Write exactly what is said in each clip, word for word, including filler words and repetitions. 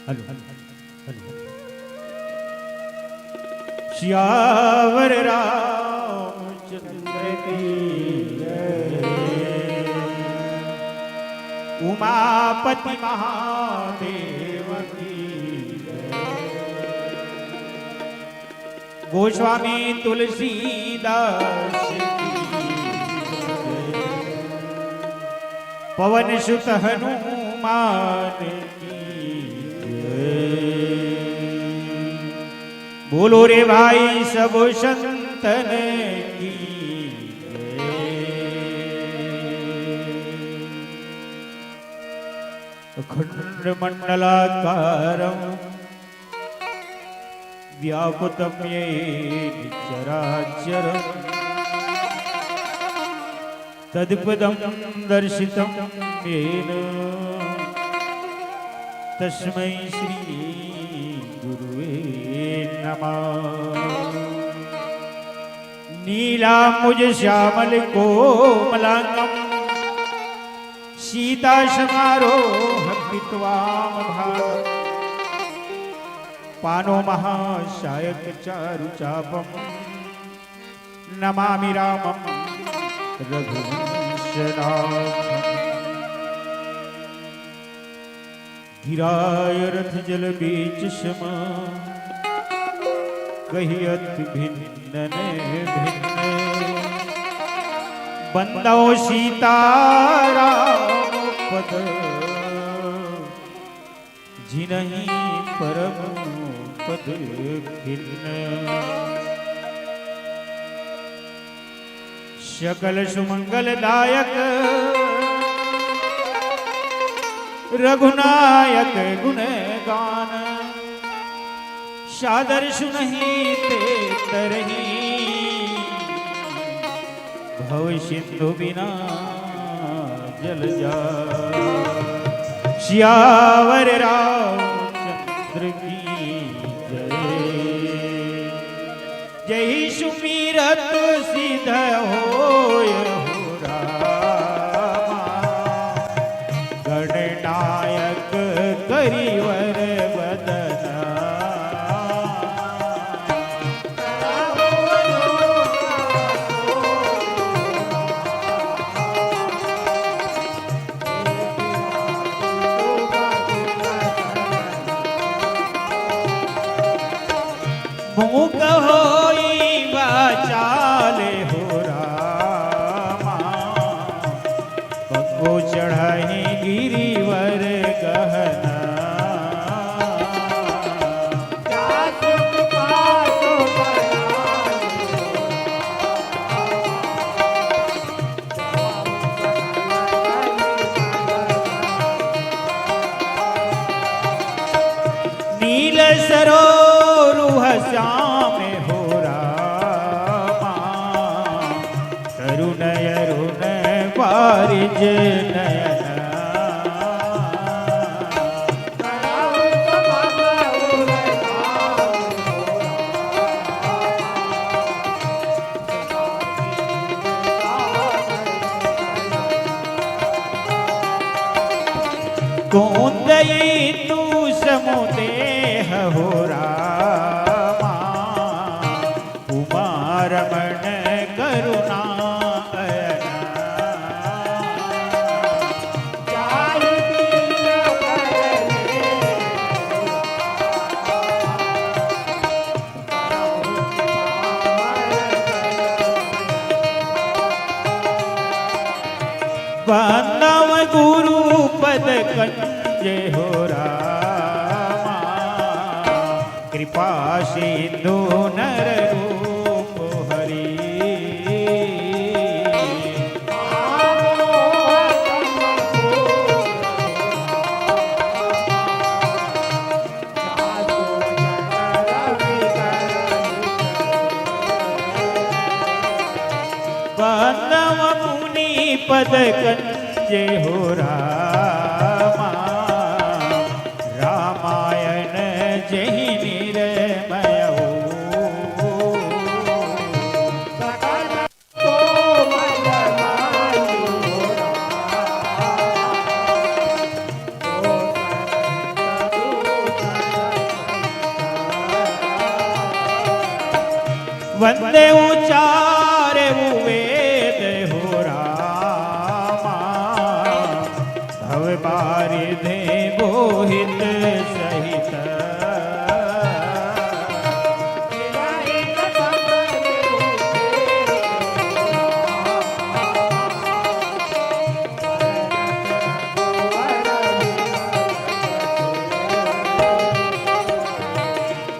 Hello, hello. Siyavar Ramchandra की जय। उमापति महादेव की जय। गोस्वामी तुलसीदास की जय। पवन सुत हनुमान की जय। बोलो रे भाई सब संतन की जय। अखंड मंडलाकारं व्याप्तं येन चराचरम्। तत्पदं दर्शितं येन तस्मै श्री गुरुवे नमः। नीलाम्बुज श्यामल कोमलांगं सीता समारोह पित्वाम भागम्। पाणौ महासायक चारु चापं नमामि रामं रघुवंशनाथम्। गिराय रथ जल बीच सम कहि अति भिन्न ने भिन्न। बंदौ सीता राम पद जिनहि परम पद खिन्न। सकल सुमंगल दायक रघुनायक गुण गान। सादर सुनहि ते तरही भव सिंधु बिना जल जा। सियावर रामचंद्र की जय। जय सुमिरत सिद्ध होय हो रामा। गणनायक करिवर बदना। मुख होई वाचाल हो रामा। पगो चढ़ाई गिरिवर गहना। नील सरोरुह श्याम हो रामा। तरुण अरुण बारिज नयन। कुंद इंदु सम देह हो रामा। उमा रमण करुणा अयना। बंदव गुरु पद कंज हो रामा। कृपा सिंधु नर रूप हरि। बंदव मुनि पद कंज हो रामा। रामायण जहि निरमय हो। वंदे उचारे वेद हो रामा, भव बारिधि बोहित सहित।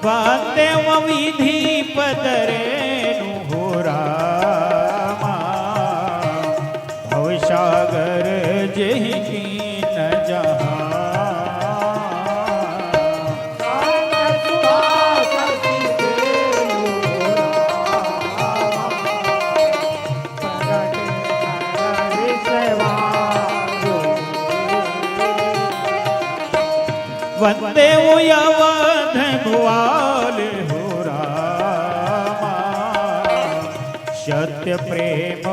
वंदे विधि पद रेणु हो रामा, भवसागर जेहि कीन जहाँ। वंदे अवध ग्वाल हो रामा, सत्य प्रेम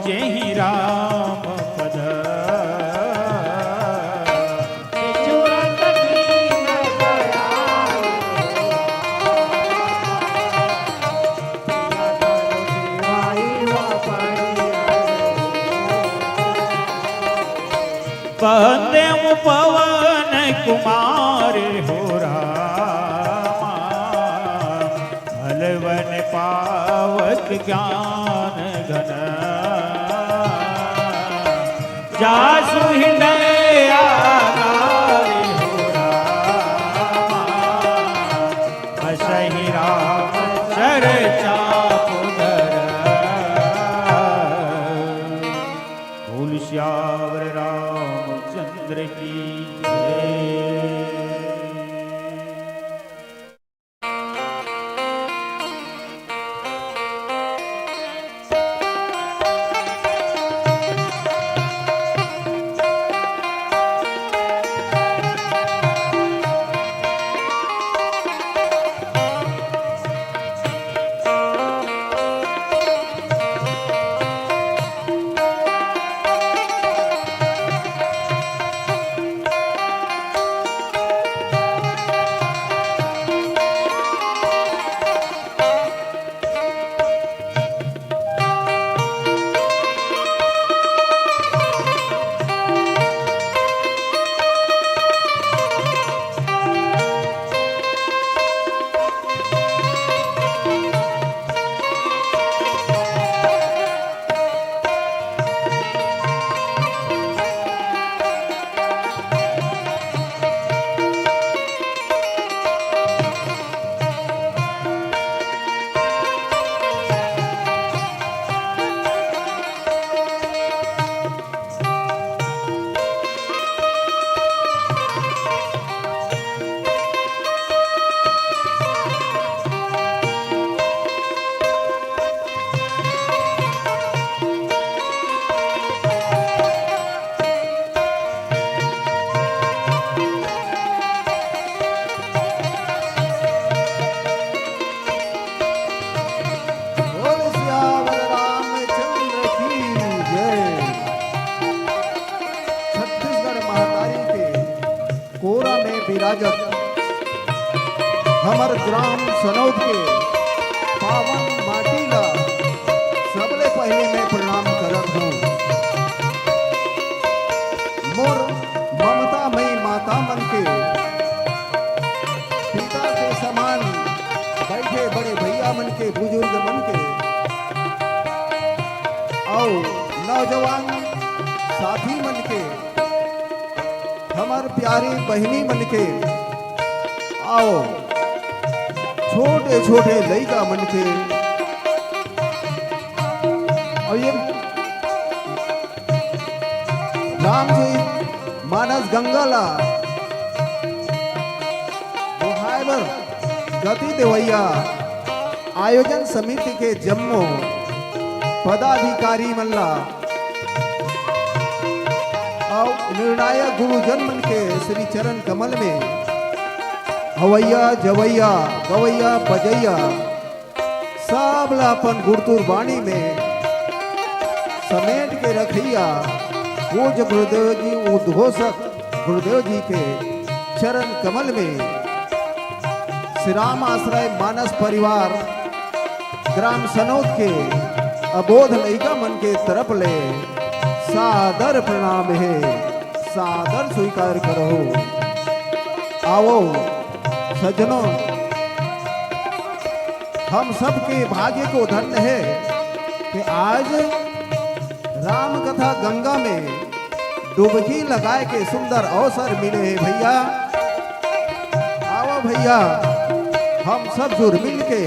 जेहि राम पद। वंदे पवन कुमार हो रामा, फल वन पावक ज्ञान घन। जासु हृदय आगामी हो रामा, बसहि राम चर्चा पुनर। बोल सियावर रामचंद्र की जय। बोल सियावर रामचंद्र की जय। छत्तीसगढ़ महतारी के कोरा में विराजत हमर ग्राम सनौद के पावन माटी ला सबले पहले मैं प्रणाम करत हूँ। मोर ममता मई माता मन के, पिता के समान बैठे बड़े भैया मन के, बुजुर्ग मन के, अउ नौजवान साथी मन के, हमर प्यारी बहिनी मन के, अउ छोटे छोटे लइका मन के, अउ ये रामजी मानस गंगा ला दोहाय बर गति देवैया आयोजन समिति के जम्मो पदाधिकारी मन ला अउ निर्णायक गुरुजन मन के श्री चरण कमल में हवैया, जवैया, गवैया, बजैया सब ला अपन गुरतुर बाणी में समेट के रखैया पूज्य गुरुदेव जी, उद्घोषक गुरुदेव जी के चरण कमल में श्री राम आश्रय मानस परिवार ग्राम सनौद के अबोध लइका मन के तरफ ले सादर प्रणाम हे, सादर स्वीकार करहु। आवो सज्जनों, हम सबके भाग्य को धन्य हे कि आज राम कथा गंगा में डुबकी लगाए के सुंदर अवसर मिले हे भैया। आवो भैया, हम सब जुर मिल के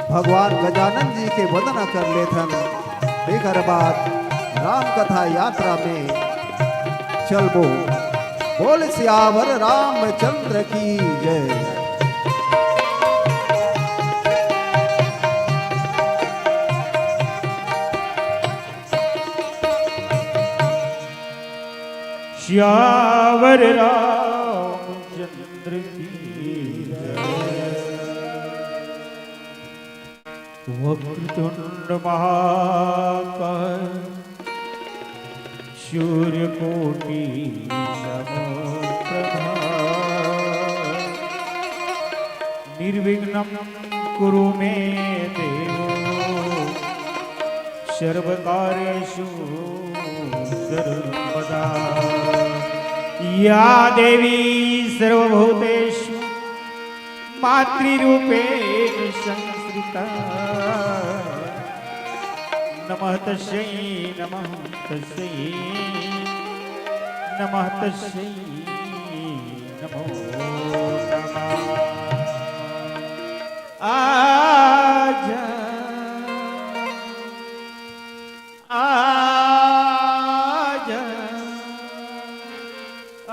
भगवान गजानन जी के वंदना कर लेथन। एकर बाद राम कथा यात्रा में चलबो। बोल सियावर रामचंद्र की जय। सियावर रामचंद्र की जय। वक्रतुंड महाकाय सूर्यकोटि समप्रभा। निर्विघ्नं कुरु मे देव सर्वकार्येषु सर्वदा। या देवी सर्वभूतेषु मातृरूपेण संस्थिता। नमः तस्यै, नमः तस्यै, नमः तस्यै, नमो नमः। आजा, आजा,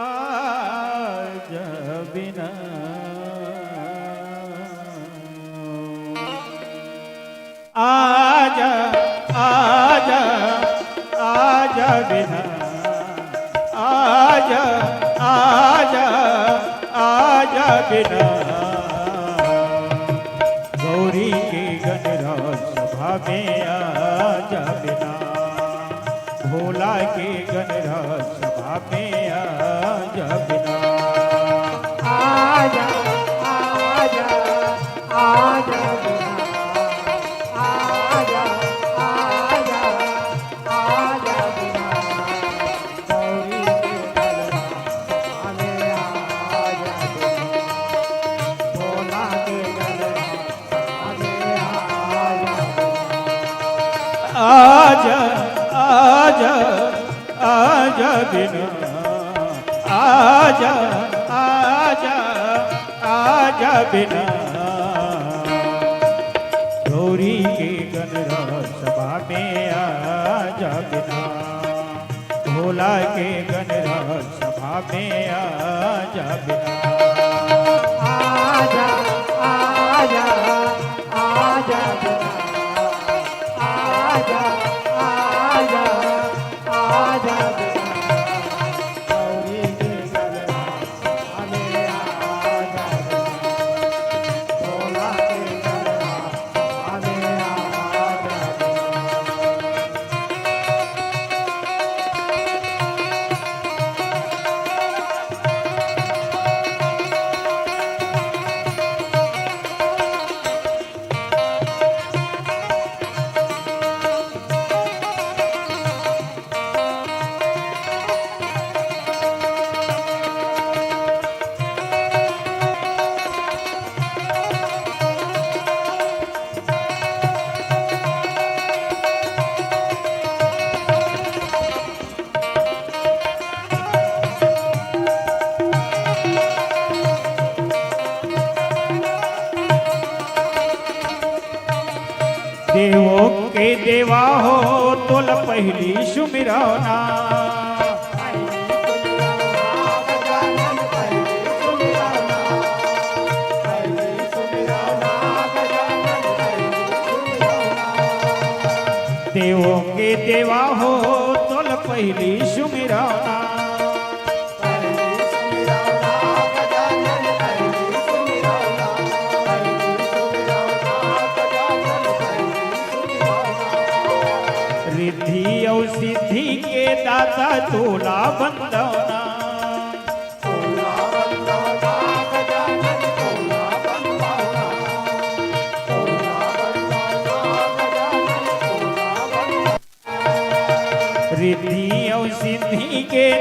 आजा बिना। आजा, आजा, आजा बिना। आजा, आजा, आजा बिना। गौरी के गणराज सभा में आजा बिना। भोला के गणराज सभा में आजा बिना। आजा, आजा, आजा बिना। आजा, आजा, आजा बिना। गौरी के गणराज सभा में आजा बिना। भोला के गणराज आजा, आजा, आजा बिना। आजा, आजा, आजा बिना। गौरी के गणराज सभा में आजा बिना। भोला के गणराज सभा में आजा बिना। आजा, आजा, आजा बिना। आजा, आजा, आजा बिना। गौरी के गणराज सभा में आजा बिना। भोला के गणराज देवों के देवा हो तोला पहिली सुमिरौना। देवों के देवा हो तोला पहिली सुमिरौना। रिद्धि अउ सिद्धि के दाता तोला बंदौना।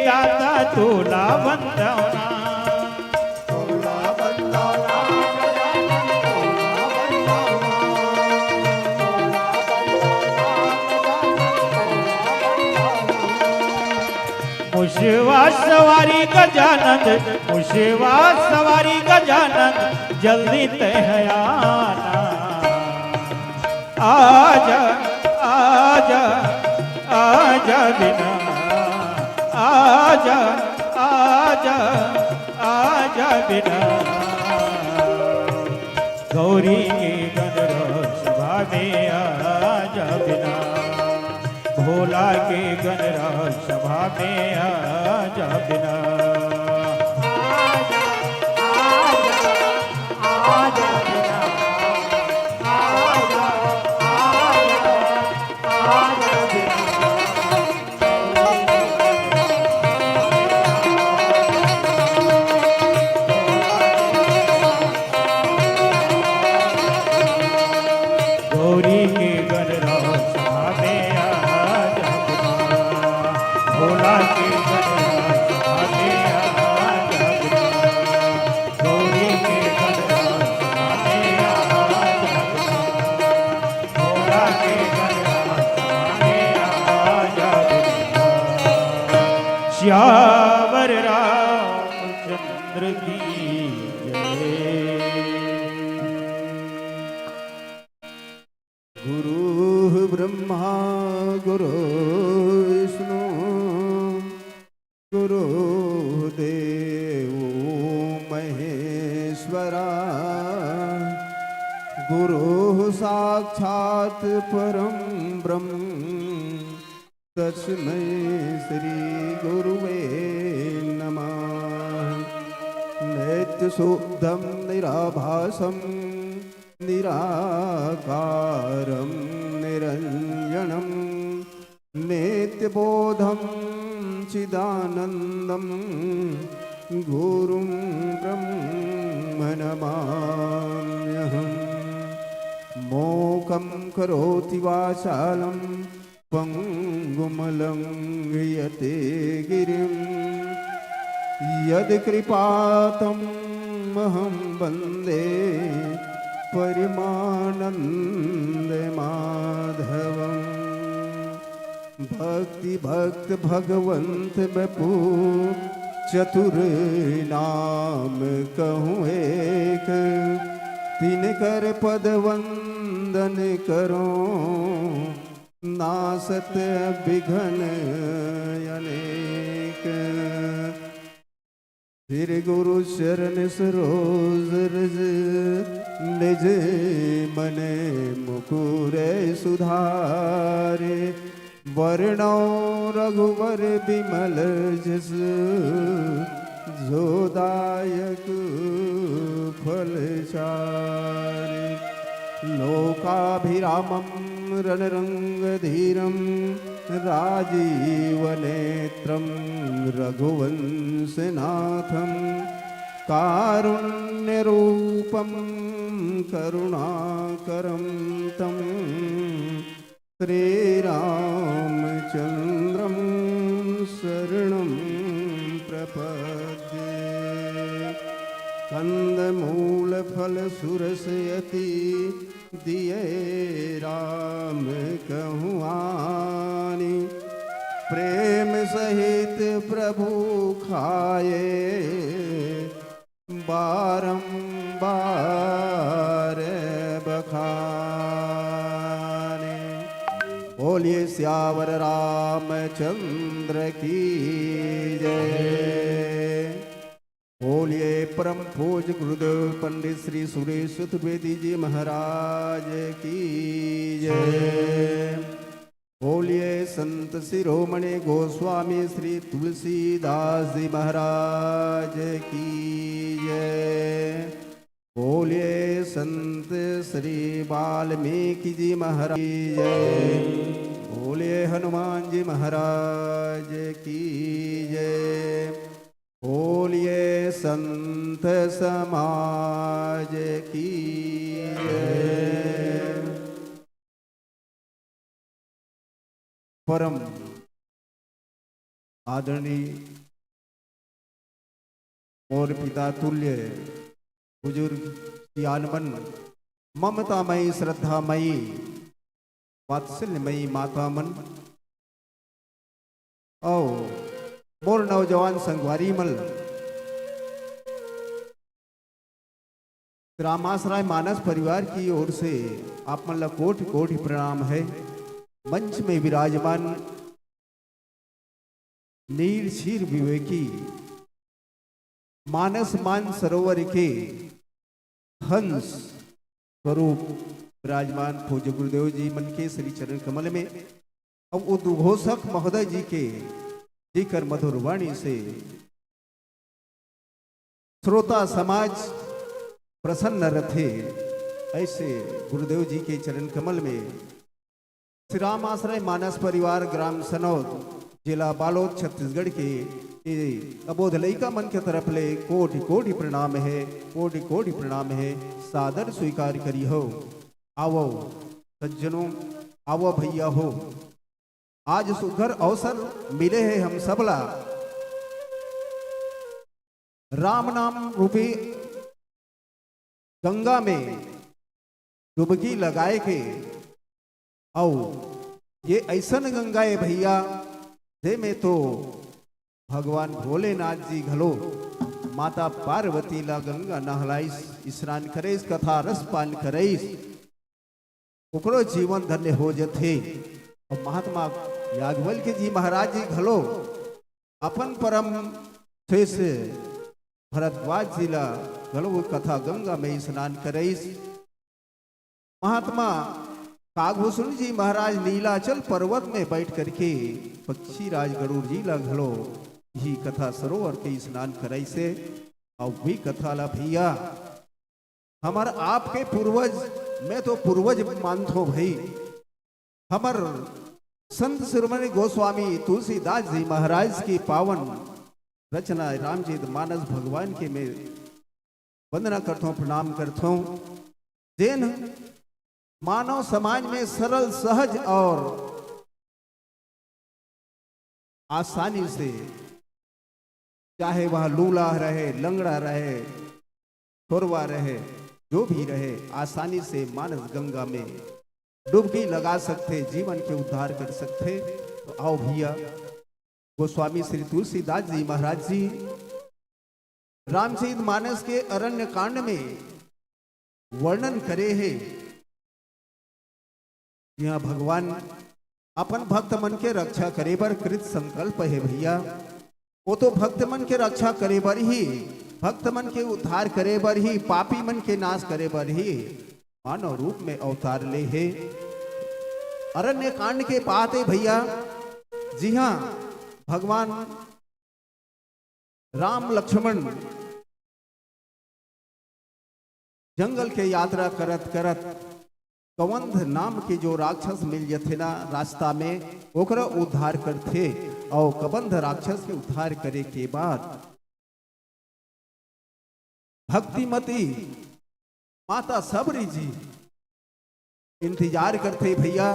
दाता तोला वंदना। मुसेवा सवारी गजानंद, मुसेवा सवारी गजानंद, जल्दी तैं आना। आजा, आजा, आजा बिना, आजा, आजा, आजा बिना। गौरी के गणराज सभा में आजा बिना, भोला के गणराज सभा में आजा बिना। गौरी के गणराज सभा में आजा बिना, भोला के गणराज सभा में आजा बिना, गौरी के गणराज सभा में आजा बिना, भोला के गणराज सभा में आजा बिना। सियावर रामचंद्र की जय। गुरु ब्रह्मा गुरु विष्णु गुरु देव महेश्वरा। गुरु साक्षात परम ब्रह्म तस्मै श्री गुरुवे नमः। नित्य शुद्धं निराभासं निराकारं निरंजनं नित्यबोधं चिदानंदं गुरुं ब्रह्म नमाम्यहम्। मूकं करोति वाचालं पंगुमलंघयते गिरिं यत्कृपातमहं वन्दे परमानन्दमाधवम्। भक्ति भक्त भगवंत बपु चतुर नाम कहूँ एक, तिनकर पद वंदन करों नासत विघ्न अनेक। श्री गुरु चरण सरोज रज निज मन मुकुर सुधारे। वरणौ रघुवर बिमल जस जो दायक फल चारि। लोकाभिरामं रणरंगधीरं राजीवनेत्रं रघुवंशनाथं कारुण्यरूपं करुणाकरं तं श्रीरामचंद्रं शरणं प्रपद्ये। कंदमूल फल सुरस अति दिए राम कहूँ आनी। प्रेम सहित प्रभु खाए बारंबार बखाने। बोलिए सियावर रामचंद्र की जय। बोलिए परम पूज्य गुरुदेव पंडित श्री सुरेश चतुर्वेदी जी महाराज की जय। बोलिए संत शिरोमणि गोस्वामी श्री तुलसीदास जी महाराज की जय। बोलिए संत श्री वाल्मीकि जी महाराज की जय। बोलिए हनुमान जी महाराज की जय। बोलिए संत समाज की जय। परम आदरणीय मोर पिता तुल्य बुजुर्ग सियान मन, ममतामयी श्रद्धामयी वात्सल्यमयी माता मन, अउ मोर नौजवान संगवारी मन, रामाश्रय मानस परिवार की ओर से आप मन ला कोटि कोटि प्रणाम है। मंच में विराजमान नीर क्षीर विवेकी मानस मान सरोवर के हंस स्वरूप विराजमान पूज्य गुरुदेव जी मन के श्री चरण कमल में, अब उद्घोषक महोदय जी के जिकर मधुर वाणी से श्रोता समाज प्रसन्न रथे, ऐसे गुरुदेव जी के चरण कमल में श्री राम आश्रय मानस परिवार, ग्राम सनौद, जिला बालोद, छत्तीसगढ़ के ये अबोध लइका मन के तरफ ले कोटि कोटि प्रणाम है, कोटि कोटि प्रणाम है। सादर स्वीकार करी हो। आवो सज्जनों, आवो भैया हो, आज सुघर अवसर मिले है हम सबला राम नाम रूपी गंगा में डुबकी लगाए के। अउ ये ऐसन गंगा ए भैया, जे में तो भगवान भोलेनाथ जी घलो माता पार्वती ला गंगा नहलाइस, स्नान करेस, कथा रस पान करेस, ओकरो जीवन धन्य हो जथे। अउ महात्मा याज्ञवल्क्य जी महाराज जी घलो अपन परम शिष्य भरद्वाज जी ला घलो कथा गंगा में स्नान करइस। महात्मा कागभूषण जी महाराज नीलाचल पर्वत में बैठ करके पक्षीराज गरुड़ जी ला घलो ही कथा सरोवर के स्नान करइसे। अउ भी कथा ला भैया, हमर आपके पूर्वज, मैं तो पूर्वज मानथों भाई, हमर संत शिरोमणि गोस्वामी तुलसीदास जी महाराज की पावन रचना रामचरित मानस भगवान के मैं वंदना करथों, प्रणाम करथों। जेन मानव समाज में सरल, सहज और आसानी से, चाहे वह लूला रहे, लंगड़ा रहे, छोरवा रहे, जो भी रहे, आसानी से मानस गंगा में डुबकी लगा सकथे, जीवन के उद्धार कर सकथे। तो आओ भैया, गोस्वामी श्री तुलसीदास जी महाराज जी रामचरित मानस के अरण्य कांड में वर्णन करे हे, जिहां भगवान अपन भक्त मन के रक्षा करे बर कृत संकल्प हे भैया। वो तो भक्त मन के रक्षा करे बर ही, भक्त मन के उद्धार करे बर ही, पापी मन के नाश करे बर ही मानव रूप में अवतार ले हे। अरण्य कांड के बात हे भैया, जिहां भगवान राम लक्ष्मण जंगल के यात्रा करत करत कबंध नाम के जो राक्षस मिल जथे ना रास्ता में, ओकरा उद्धार करथे। और कबंध राक्षस के उद्धार करे के बाद भक्तिमती माता सबरी जी इंतजार करथे भैया।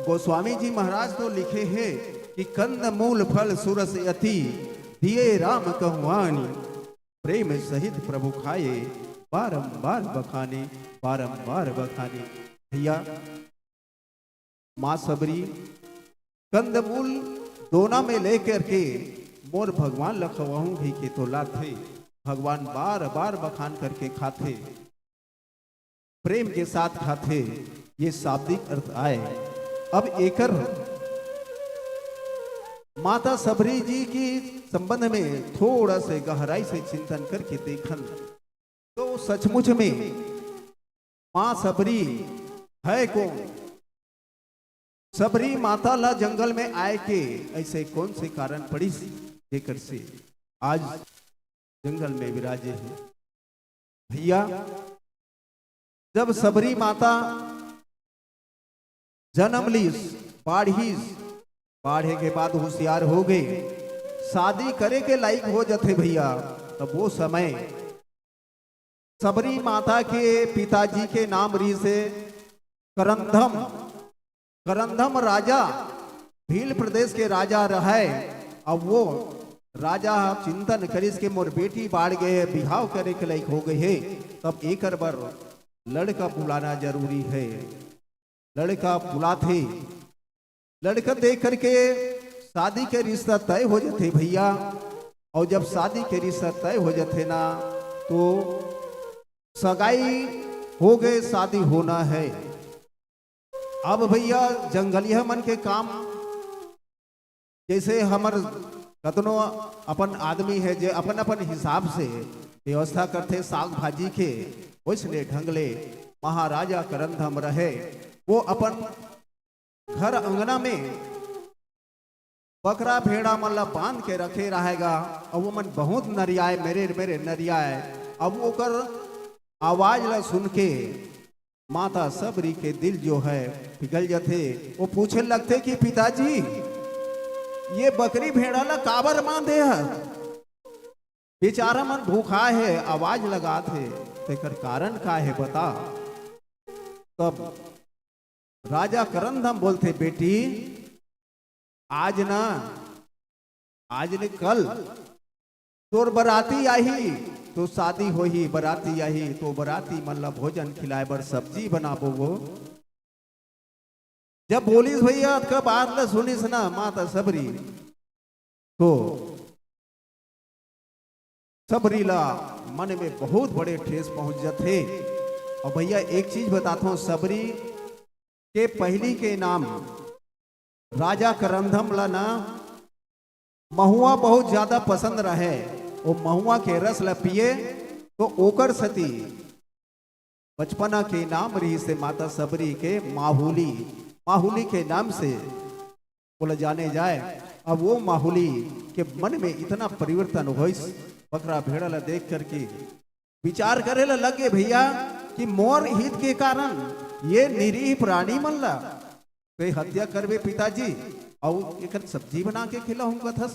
गोस्वामी जी महाराज तो लिखे हे कि कंद मूल फल सुरस अति, दिए राम कहवानी, प्रेम सहित प्रभु खाए, बारंबार बखाने, बारंबार बखाने। भैया, माँ सबरी कंदमूल दोना में लेकर के मोर भगवान ल खवाहूं भी के तो लाथे। भगवान बार बार बखान करके खाथे, प्रेम के साथ खाथे, ये शाब्दिक अर्थ आए। अब एकर माता सबरी जी की संबंध में थोड़ा से गहराई से चिंतन करके देखन तो सचमुच में माँ सबरी है कौन? सबरी माता ला जंगल में आए के ऐसे कौन से कारण पड़िस, जेकर से आज जंगल में विराजे हे? भैया, जब सबरी माता जन्म लीस, बाढ़ीस, बाढ़े के बाद होशियार हो गए, शादी करे के लायक हो जथे भैया, तब वो समय सबरी माता के पिताजी के नाम रिहिसे करंधम। करंधम राजा भील प्रदेश के राजा रहय। अब वो राजा ह चिंतन करिस के मोर बेटी बाढ़ गे हे, बिहाव करे के लायक हो गे हे, तब एकर बर लड़का बुलाना जरूरी हे। लड़का बुलाथे, लड़का देख करके शादी के रिश्ता तय हो जाथे भैया। और जब शादी के रिश्ता तय हो जाथे ना, तो सगाई हो गए, शादी होना है। अब भैया, जंगलिया मन के काम, जैसे हमर कतनो अपन आदमी है जे अपन अपन हिसाब से व्यवस्था करथे साग भाजी के, वैसने ढंग ले महाराजा करंधम रहे, वो अपन घर अंगना में बकरा भेड़ा मन ला बांध के रखे रहेगा। अब वो मन बहुत नरियाए, मेरे मेरे नरियाए। अब ओकर आवाज ला सुन के माता सबरी के दिल जो है पिघल जथे। वो पूछे लगथे कि पिताजी, ये बकरी भेड़ा ला काबर बांधे ह? बेचारा मन भूखा है, आवाज लगात है, तेकर कारण का है बता? तब राजा करंधम बोलथे, बेटी, आज ना, आज ने कल तोर बराती आही, तो शादी होही, बराती आही, तो बराती मन ला भोजन खिलाए बर सब्जी बनाबो वो। जब बोलिस भैया, अतका बात ला सुनिस ना माता सबरी, तो सबरी ला मन में बहुत बड़े ठेस पहुंच जथे। और भैया, एक चीज बताथों, सबरी के पहली के नाम राजा करंधम ला ना महुआ बहुत ज्यादा पसंद रहे। वो महुआ के रस ला पिए तो ओकर सती बचपना के नाम रहिस हे माता सबरी के माहुली, माहुली के नाम से बोला जाने जाए। अब वो माहुली के मन में इतना परिवर्तन होइस, बकरा भेड़ा ला देख करके विचार करे ला लगे भैया कि मोर हित के कारण ये निरीह प्राणी मन ला ते हत्या करबे पिताजी, अउ एकर सब्जी बना के खिलाहूं कथस?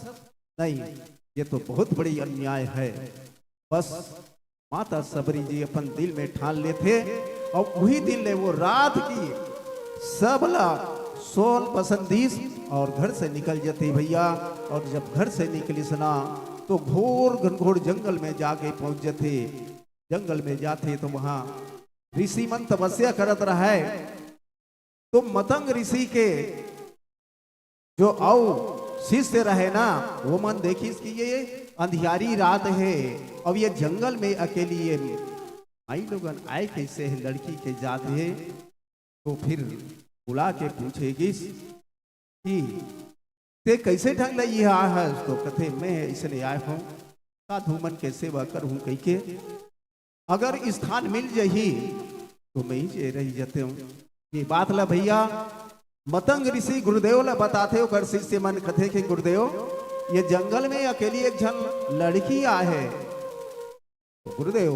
नहीं, ये तो बहुत बड़ी अन्याय है। बस माता सबरी जी अपन दिल में ठान लेथे और वही दिन ले वो रात की सबला सोन पसंदीस और घर से निकल जथे भैया। और जब घर से निकलिस ना, तो घोर घनघोर जंगल में जाके पहुंच जथे। जंगल में जाथे तो वहां ऋषि मन तपस्या करत रहे। तो मतंग ऋषि के जो अउ शिष्य रहे ना, वो मन देखिस कि ये अंधियारी रात है, अब ये जंगल में अकेली ये माई लोगन आए कैसे है, लड़की के जात है। तो फिर बुला के पूछे गिस कि ते कैसे ढंग ले ये आए हस? तो कथे, मैं इसने आए हूँ, साधु मन के सेवा करहूँ कहिके। अगर स्थान मिल जही तो मैं ही जे रही जते हूँ। ये बात ला भैया मतंग ऋषि गुरुदेव ला बताथे, ओकर शिष्य मन कथे कि गुरुदेव, ये जंगल में अकेली एक झन लड़की आ है। तो गुरुदेव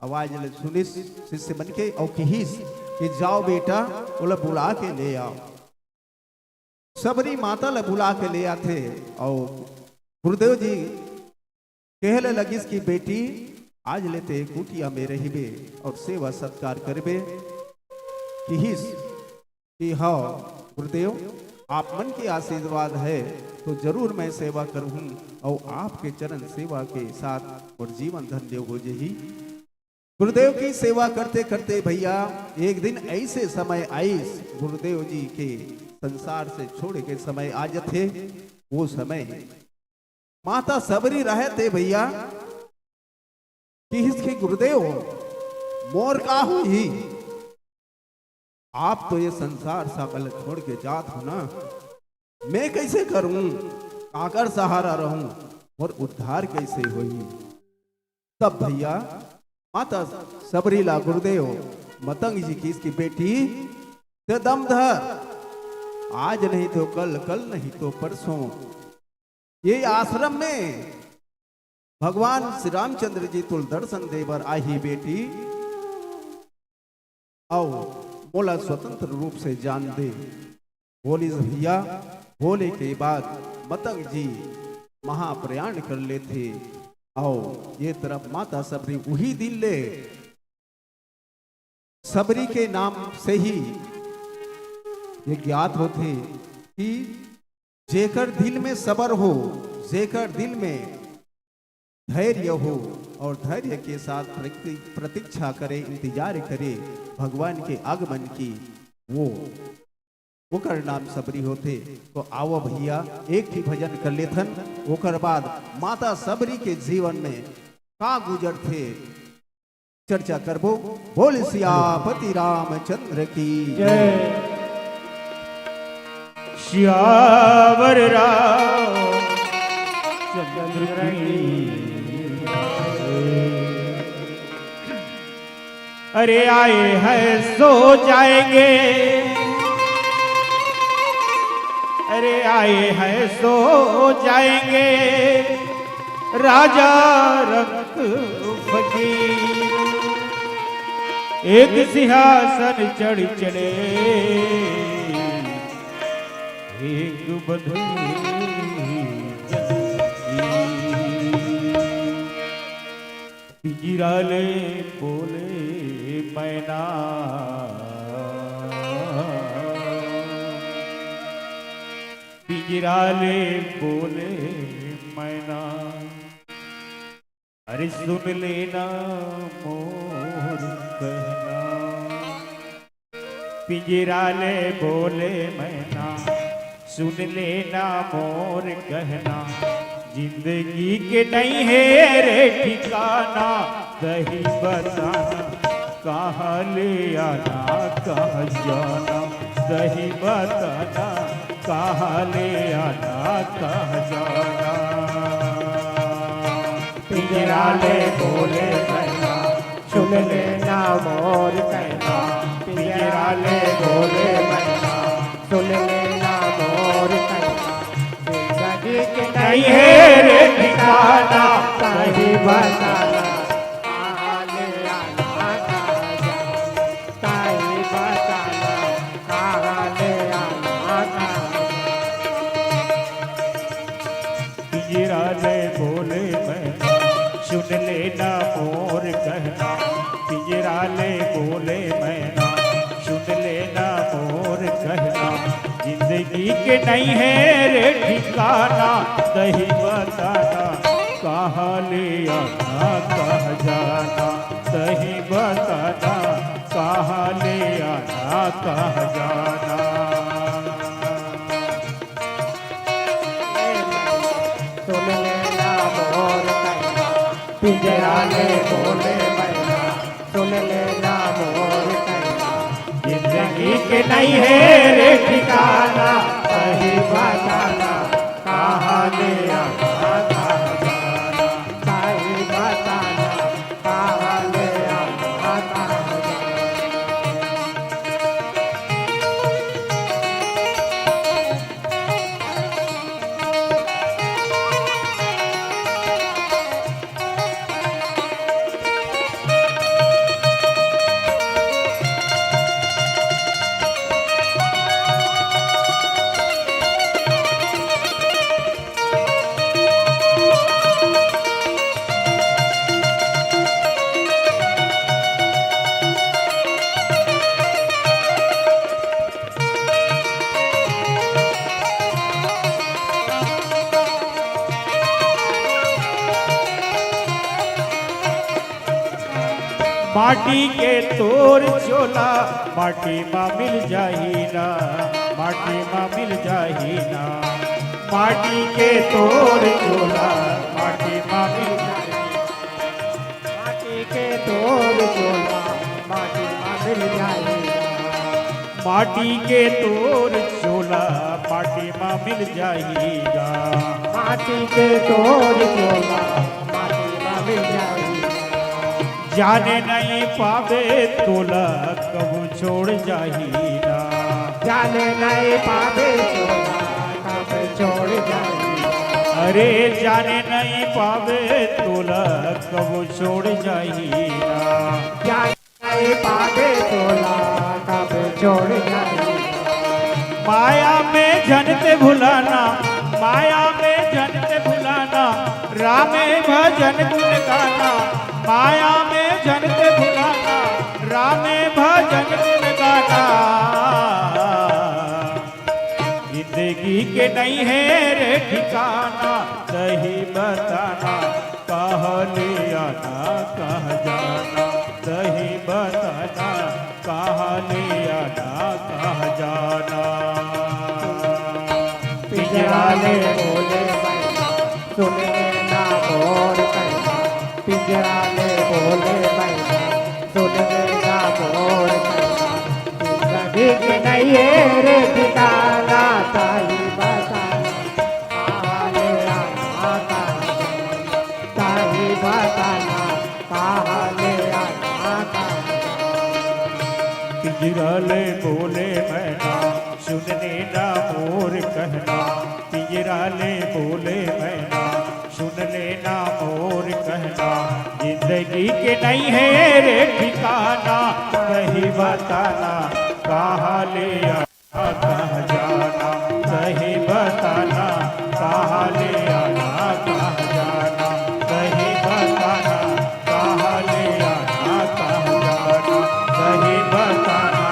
आवाज ले सुनिस शिष्य मन के और किहिस कि जाओ बेटा, ओला बुला के ले आओ। सबरी माता ला बुला के ले आथे और गुरुदेव जी कहे ले लगिस कि बेटी, आज ले ते कुटिया में रहिबे और सेवा सत्कार करबे। किहिस कि हाँ गुरुदेव, आप मन के आशीर्वाद है तो जरूर मैं सेवा करहूँ और आपके चरण सेवा के साथ मोर जीवन धन्य हो जही। गुरुदेव की सेवा करते करते भैया एक दिन ऐसे समय आइस, गुरुदेव जी के संसार से छोड़े के समय आ जथे। वो समय माता सबरी रहे ते भैया किहिस कि गुरुदेव, मोर का होही? आप तो ये संसार सागर ल छोड़ के जात हो ना, मैं कैसे करूं? काकर सहारा रहूं? मोर उद्धार कैसे होही? तब भैया माता सबरी ला गुरुदेव मतंग जी किहिस कि बेटी, ते दम धर, आज नहीं तो कल, कल नहीं तो परसों ये आश्रम में भगवान श्री रामचंद्र जी तोला दर्शन दे बर आही बेटी, अउ मोला स्वतंत्र रूप से जान दे। बोलिस भैया, बोले के बाद मतंग जी महाप्रयाण कर लेथे। अउ ये तरफ माता सबरी उही दिन ले सबरी के नाम से ही ये ज्ञात होथे कि जेकर दिल में सबर हो, जेकर दिल में धैर्य हो और धैर्य के साथ प्रति-, प्रतीक्षा करे, इंतजार करे भगवान के आगमन की, वो, ओकर नाम सबरी होथे। तो आवो भैया, एक ही भजन कर लेथन, ओकर बाद माता सबरी के जीवन में का गुजरथे, चर्चा करबो। बोल सियापति रामचंद्र की जय। सियावर रामचंद्र की। अरे आए हैं सो जाएंगे, अरे आए हैं सो जाएंगे, राजा रंग फकीर। एक सिंहासन चढ़ चले, एक बंधे जंजीर। पिंजरा ले बोले मैना, पिंजरा ले बोले मैना, अरे सुन लेना मोर कहना। पिंजरा ले बोले मैना, सुन लेना मोर कहना। जिंदगी के नहीं है रे ठिकाना, तही बताना कहाँ ले आना कहाँ जाना, तही बताना कहाँ ले आना कहाँ जाना। पिंजरा ले बोले मैना, सुन लेना मोर कहना। पिंजरा ले बोले मैना, सुन लेना मोर कहना। जिंदगी के नहीं है रे ठिकाना, तही बताना कहाँ ले आना कहाँ जाना, तही बताना कहाँ ले आना कहाँ जाना। पिंजरा ले बोले मैना, सुन लेना मोर कहना। पिंजरा ले बोले मैना, सुन लेना मोर कहना। जिंदगी के नहीं है रे ठिकाना, तही बताना कहाँ ले आना कहाँ जाना, तही बताना कहाँ ले आना कहाँ जाना। सुन लेना मोर कहना, पिंजरा ले बोले मैना, सुन लेना मोर कहना। जिंदगी के नहीं है रे ठिकाना, तही बताना कहाँ ले आना कहाँ जाना, तही बताना कहाँ ले आना कहाँ जाना। माटी के तोर चोला माटी मा मिल जाही ना, माटी मा मिल जाही ना। माटी के तोर चोला माटी मा मिल जाही। माटी के तोर चोला माटी मा मिल जाही। माटी के तोर चोला माटी मा मिल जाही गा। माटी के तोर चोला माटी मा मिल जाही। जाने नहीं पाबे तोला कब छोड़ जाही ना। जाने नहीं पाबे तोला कब छोड़ जाही। अरे जाने नहीं पाबे तोला कब छोड़ जाही ना। जाने नहीं पाबे तोला कब छोड़ जाही। माया में झन ते भुलाना, माया में झन ते भुलाना, रामे भजन गुण गाना। माया में झन ते भुलाना, रामे भजन गुण गाना। जिंदगी के नहीं है रे ठिकाना, सही बताना, कहाँ ले आना, कहाँ जाना, सही बताना, कहाँ ले आना, कहाँ जाना। पिंजरा ले बोले मैना, सुन ले ना मोर कहना, पिंजरा ले बोले मैना, सुन ले ना मोर कहना। जिंदगी के नहीं है रे ठिकाना, सही बताना, कहाँ ले आना, कहाँ जाना, सही बताना, कहाँ ले आना, कहाँ जाना। पिंजरा ले बोले मैना, सुन ले ना मोर कहना, पिंजरा ले बोले मैना, सुन ले ना मोर कहना। जिंदगी के नहीं है रे ठिकाना, सही बताना, कहाँ ले आना, कहाँ जाना, सही बताना, कहाँ ले आना, कहाँ जाना, सही बताना, कहाँ ले आना, कहाँ जाना, सही बताना,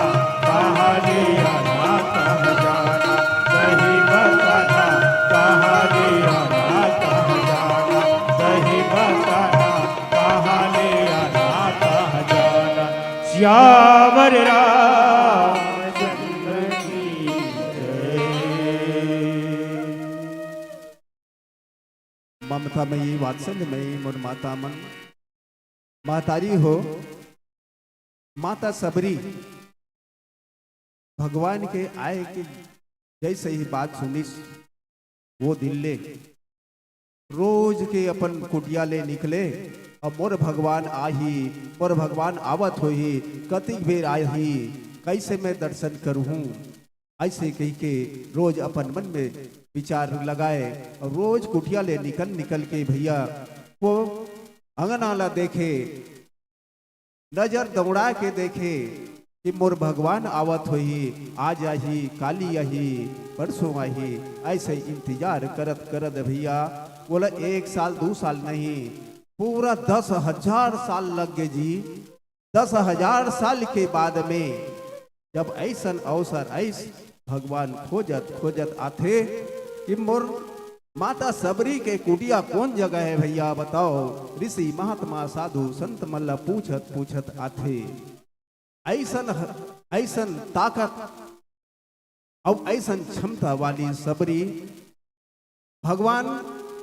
कहाँ ले आना, कहाँ जाना, सही बताना, कहाँ ले आना, कहाँ जाना, सही बताना, कहाँ ले आना, कहाँ जाना। सियावर रामचंद्र की जय। ममतामयी, वात्सल्यमयी मोर माता मन, महतारी हो, माता सबरी भगवान के आए के जैसे ही बात सुनिस, वो दिन ले रोज के अपन कुटिया ले निकले, अब मोर भगवान आही, मोर भगवान आवत होही, कतिक बेर आही, कैसे मैं दर्शन करूहूँ, ऐसे कहिके रोज अपन मन में विचार लगाए। और रोज कुटिया ले निकल निकल के भैया वो अंगना ला देखे, नजर दौड़ा के देखे कि मोर भगवान आवत होही, आज आही, काली आही, परसों आही, ऐसे इंतजार करत करत भैया बोला एक साल दू साल नहीं, पूरा दस हजार साल लग गे जी। दस हजार साल के बाद में जब ऐसन अवसर ऐस भगवान खोजत खोजत आथे कि मोर माता सबरी के कुटिया कौन जगह है भैया बताओ। ऋषि महात्मा साधु संत मन ला पूछत पूछत आथे। ऐसन ह-, ऐसन ताकत अउ ऐसन क्षमता वाली सबरी भगवान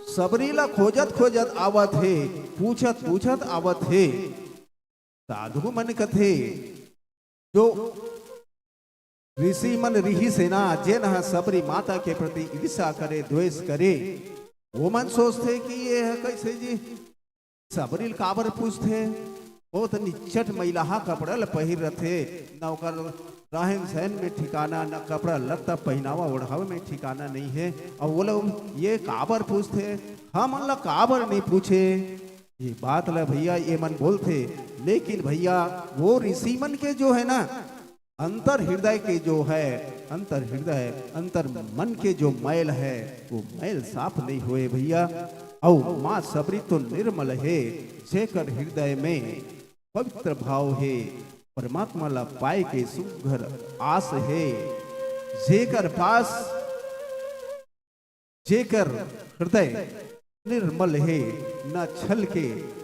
सबरी ला खोजत खोजत आवत हे, पूछत पूछत आवत हे। साधु मन कथे जो ऋषि मन रिहिस हे ना, जेन ह सबरी माता के प्रति ईर्ष्या करे, द्वेष करे, वो मन सोचथे कि ये ह कैसे जी सबरी ल काबर पूछथे? वो त निच्चट मैलाहा कपड़ा ल पहिर रथे, न ओकर रहन सहन में ठिकाना, न कपड़ा लत्ता पहिनावा ओढ़ावे में ठिकाना नहीं है। और वो लोग ये काबर पूछथे, हमन ला काबर नहीं पूछे? ये बात ला भैया ये मन बोलथे, लेकिन भैया वो ऋषि मन के जो है ना, अंतर हृदय के जो है, अंतर हृदय, अंतर मन के जो मैल है, वो मैल साफ नहीं होए भैया। अउ माँ सबरी तो निर्मल हे, जेकर हृदय में पवित्र भाव हे, परमात्मा ला पाए के सुघर आस हे, जेकर पास जेकर हृदय निर्मल हे, न छल के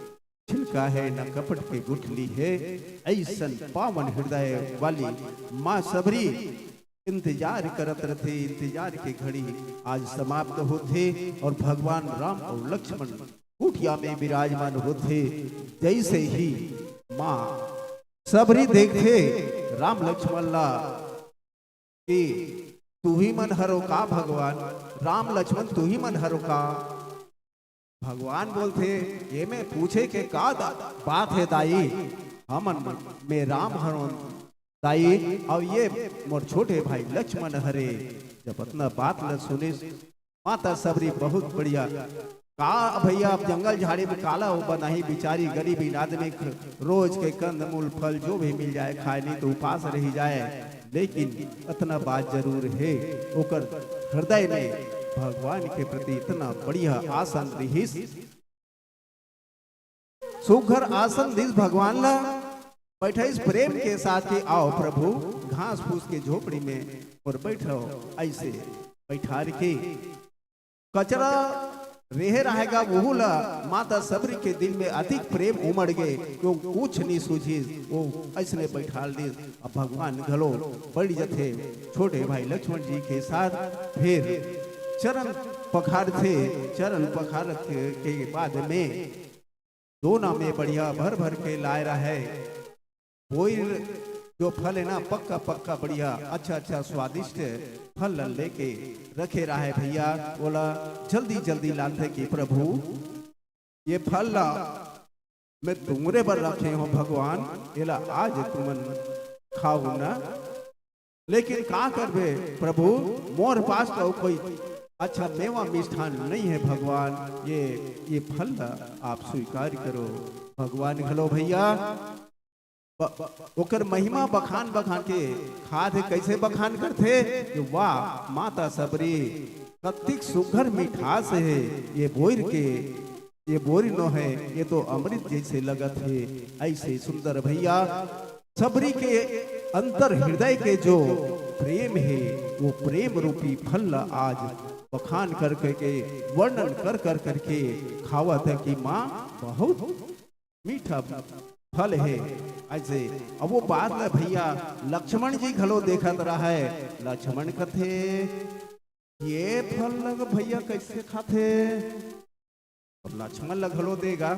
छिलका हे, न कपट के गुठली हे, ऐसन पावन हृदय वाली माँ सबरी इंतजार करत रथे। इंतजार के घड़ी आज समाप्त होथे और भगवान राम और लक्ष्मण कुटिया में विराजमान होथे। जैसे ही माँ सबरी देखथे राम लक्ष्मण ला कि तुही मन हरो का भगवान, राम लक्ष्मण तुही मन हरो का? भगवान बोलथे, ये में पूछे के का दा-, बात हे दाई? हमन में राम हरोन दाई, अउ ये मोर छोटे भाई लक्ष्मण हरे। जब अतना बात ल सुनिस, माता सबरी बहुत बढ़िया। का भैया, अब जंगल झाड़ी में काला वो बनाही, बिचारी गरीब आदमी ख-, रोज के कंद मूल फल जो भी मिल जाए खाए, नहीं तो उपास रही जाए, लेकिन अतना बात जरूर हे, ओकर हृदय में भगवान के प्रति इतना बढ़िया आसन रिहिस। सुघर आसन दिस भगवान ला, बैठाइस प्रेम के साथ कि आओ प्रभु, घास फूस के झोपड़ी में और बैठो। ऐसे बैठार के कचरा रेहे रहेगा, वहू ला माता सबरी के दिल में अधिक प्रेम उमड़ गे, क्यों कुछ नहीं सूझिस, वो ऐसने बैठाल दिस। अब भगवान घलो बढ़ जथे छोटे भाई लक्ष्मण जी के साथ, फिर चरण पखारथे। चरण पखार के बाद में दोना में बढ़िया भर भर के लाए रहे। बोइर जो फल है ना, पक्का पक्का बढ़िया, अच्छा अच्छा स्वादिष्ट फल लेके रखे रहे भैया। बोला जल्दी जल्दी लाथे कि प्रभु, ये फल ला मैं तुमरे बर रखे हो भगवान, एला आज तुमन खाओ ना। लेकिन का करबे प्रभु, मोर पास तो कोई अच्छा मेवा मिष्ठान नहीं है भगवान, ये ये फल ला आप स्वीकार करो। भगवान घलो भैया ब-, ब-, ओकर महिमा बखान बखान के खाथे। कैसे बखान करथे कि वाह माता सबरी, कतिक सुघर मिठास है ये बोइर के, ये बोइर नो है, ये तो अमृत जैसे लगत है। ऐसे सुंदर भैया सबरी के अंतर हृदय के जो प्रेम है, वो प्रेम रूपी फल ला आज बखान करके के वर्णन कर कर करके खावत है कि माँ बहुत मीठा फल है। ऐसे अब वो बात ला भैया लक्ष्मण जी घलो देखत रहे। लक्ष्मण कथे, ये फल ला भैया कैसे खाथे? अब लक्ष्मण ला घलो देगा।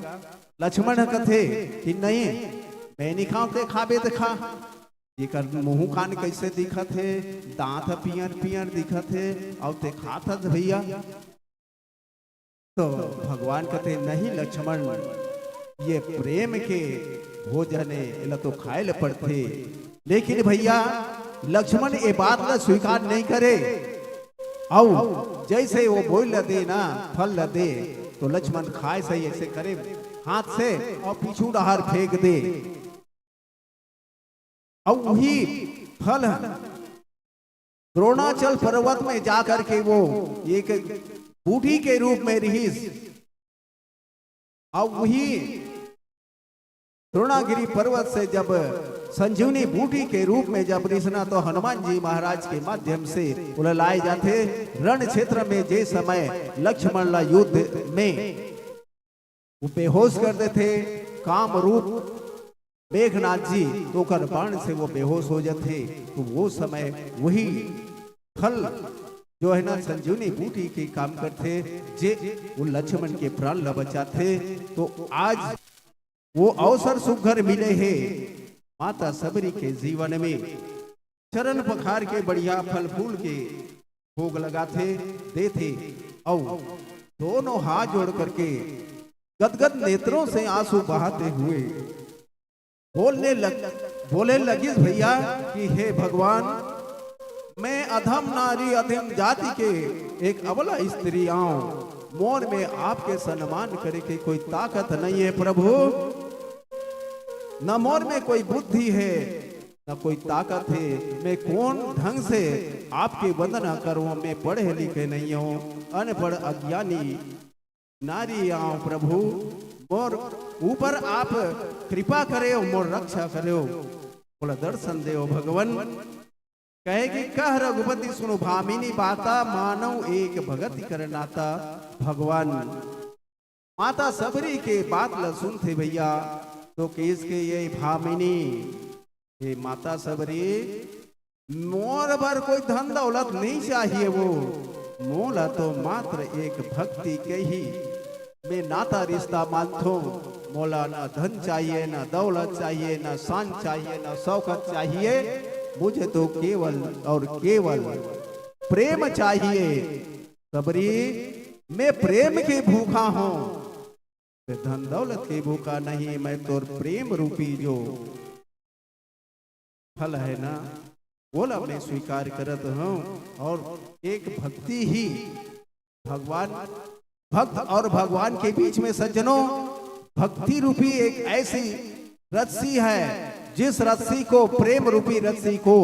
लक्ष्मण ह कथे कि नहीं, मैं नहीं खाऊं, ते खाबे ते खा। एकर मुंह कान कैसे दिखत हे, दांत ह पियर पियर दिखत हे, अउ ते खात हस भैया। तो भगवान कथे, नहीं लक्ष्मण, ये प्रेम के भोजन हे, एला तो खाए ल पड़थे। लेकिन भैया लक्ष्मण ये बात ला स्वीकार नहीं करे, अउ जैसे वो बोइर ल दे ना, फल ल दे, तो लक्ष्मण खाए सही ऐसे करे हाथ से अउ पीछू डहार फेंक दे। अउ वही फल ह द्रोणाचल पर्वत में जाकर के वो एक बूटी के रूप में रिहिस। अउ वही द्रोणागिरी पर्वत से जब संजीवनी बूटी के रूप में जब रिसना, तो हनुमान जी महाराज के माध्यम से ओला लाए जाथे। रण क्षेत्र में जे समय लक्ष्मण ला युद्ध में वो बेहोश कर देथे काम रूप मेघनाथ जी, तो ओकर बाण से वो बेहोश हो जाथे। तो वो समय वही फल जो है ना, संजीवनी बूटी के काम करथे, जे वो लक्ष्मण के प्राण ला बचाथे। तो आज वो अवसर सुघर मिले हे माता सबरी के जीवन में, चरण पखार के बढ़िया फल फूल के भोग लगाथे, देथे, अउ दोनों हाथ जोड़ करके गदगद नेत्रों से आंसू बहाते हुए बोलने लग, बोले लगिस भैया कि हे भगवान, मैं अधम नारी, अधम जाति के एक अबला स्त्री आऊं, मोर में आपके सम्मान करे के कोई ताकत नहीं है प्रभु, न मोर में कोई बुद्धि है, न कोई ताकत है। मैं कौन ढंग से आपके वंदना करूं? मैं पढ़े लिखे नहीं हूं, अनपढ़ अज्ञानी नारी आंव प्रभु, मोर ऊपर आप कृपा करेव, मोर रक्षा करेव, मोला दर्शन देव भगवान। कहे कि कह रघुपति सुनु भामिनी बाता, मानव एक भगति कर नाता। भगवान माता सबरी के बात ल सुनथे भैया, तो कहिस के ये भामिनी, हे माता सबरी, मोर बर कोई धन दौलत नहीं चाहिए वो, मोला तो मात्र एक भक्ति के ही मैं नाता रिश्ता मानथों। मोला ना धन चाहिए, ना दौलत चाहिए, ना शान चाहिए, ना शौकत चाहिए, मुझे तो केवल और केवल प्रेम चाहिए। सबरी, मैं प्रेम के भूखा हूँ, मैं धन दौलत के भूखा नहीं, मैं तोर प्रेम रूपी जो फल है ना, वोला मैं स्वीकार करत हूँ। और एक भक्ति ही भगवान, भक्त और भगवान के बीच में सज्जनों, भक्ति रूपी एक ऐसी रस्सी है, जिस रस्सी को, प्रेम रूपी रस्सी को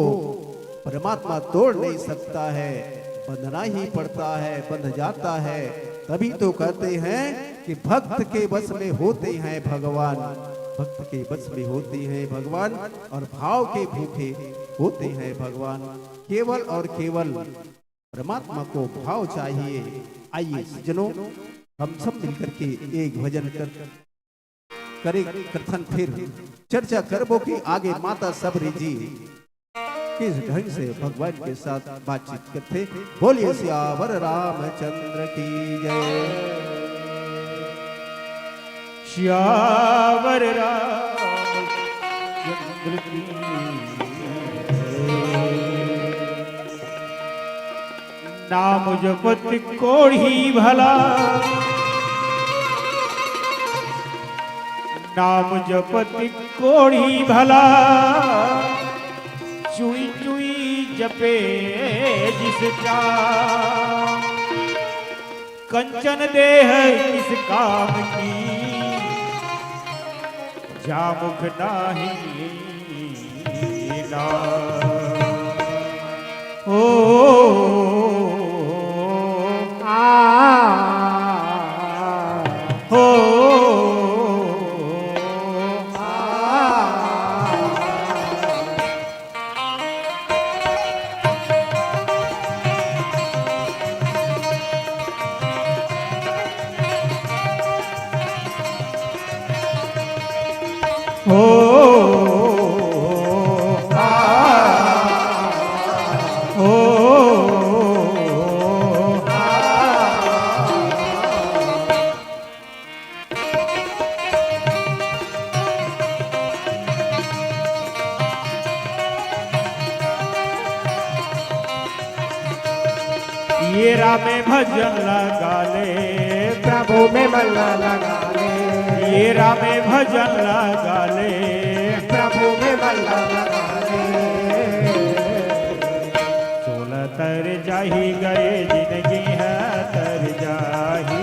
परमात्मा तोड़ नहीं सकता है, बंधना ही पड़ता है, बंध जाता है। तभी तो कहते हैं कि भक्त के बस में होते हैं भगवान, भक्त के बस में होते हैं भगवान, और भाव के भूखे होते हैं भगवान। केवल और केवल परमात्मा को भाव चाहिए। आइए सज्जनों, हम सब मिलकर के एक भजन कर, करे करथन, फिर चर्चा करबो कि आगे माता सबरी जी किस ढंग से भगवान के साथ बातचीत करथे। बोलिए सियावर रामचंद्र की जय। सियावर रामचंद्र की जय। नाम जपत कोढ़ी भला, नाम जपत कोढ़ी भला, चुई चुई जपे जिस चाम। कंचन देह किस काम की, जा मुख नाही ना। ओ, आ, ओ, आ। हो, आ, हो, आ। ये रामे भजन लगा ले, प्रभु में मन लगा ले। ये रामे भजन लगा ले, प्रभु में मन लगा ले। चोला तर जाही गए जिनगी ह तर जाही,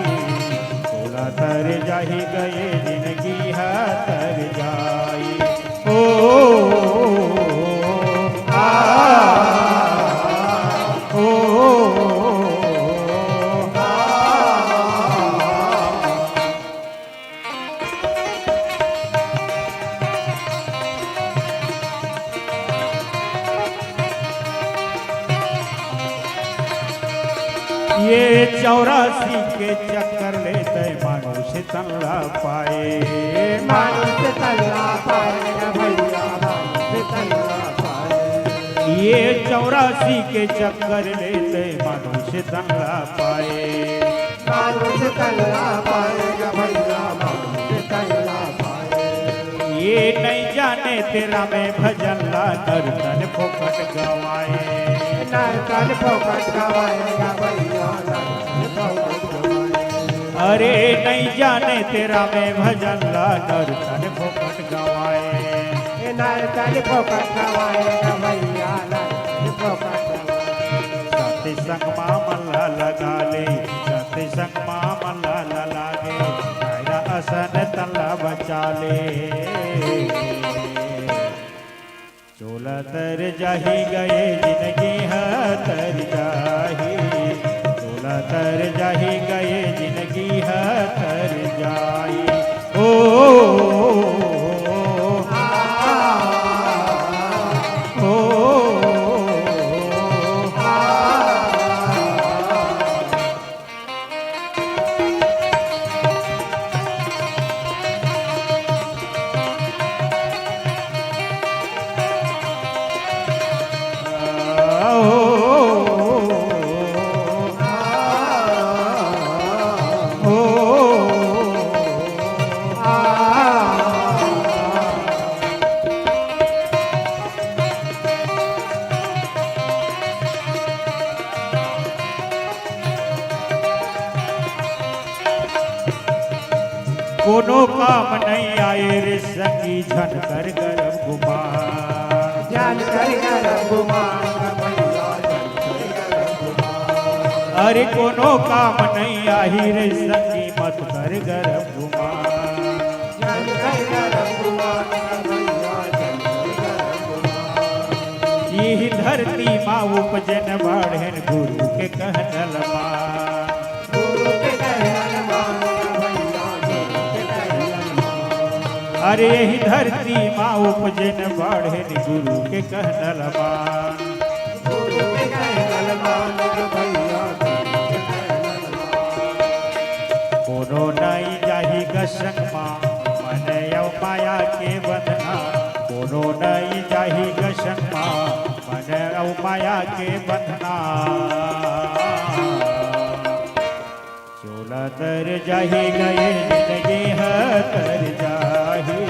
चोला तर जाही गए जिनगी ह तर जाही। ओ, आ, ओ, आ। ये चौरासी के चक्कर ले तै मानुष तन ला पाए। मानुष तन ला पाए ना भैया, मानुष तन ला पाए। ये चौरासी के चक्कर ले तै मानुष तन ला पाए। मानुष तन ला पाए ना भैया, मानुष तन ला पाए। ये नहीं जाने तेरा मैं भजन ला, नर तन फोकट गवाए। नर तन फोकट गवाए ना भैया, नर तन फोकट गवाए। अरे नहीं जाने तेरा मैं भजन ला, नर तन फोकट गवाए। ए नर तन फोकट गवाए ना भैया, नर तन फोकट गवाए। सत्संग मा मन ला लगा ले, सत्संग मा मन ला लगा ले, कायरा असन तन ला बचा ले। चोला तर जाही गए जिनगी ह तर जाही, चोला तर जाही गए जिनगी ह तर जाही। ओ, आ, ओ, आ। कोनो काम नहीं आए रे संगी, झन कर गरब गुमान। झन कर गरब गुमान, भैया, झन कर गरब गुमान। अरे कोनो काम नहीं आही रे संगी, मत कर गरब गुमान। झन कर गरब गुमान, भैया, झन कर गरब गुमान। इही धरती मा उपजन बाढ़ेन गुरु के कहनल मा। गुरु के कहनल मान भैया, गुरु के कहनल मान। अरे यही धरती मा उपजन बाढ़ेन गुरु के कहनल मान। गुरु के कहनल मान, संग मा मन अउ माया के बंधना, कोनो नइ जाही ग संग मा मन अउ माया के बंधना। चोला तर जाही ग ये जिंदगी ह तर जाही,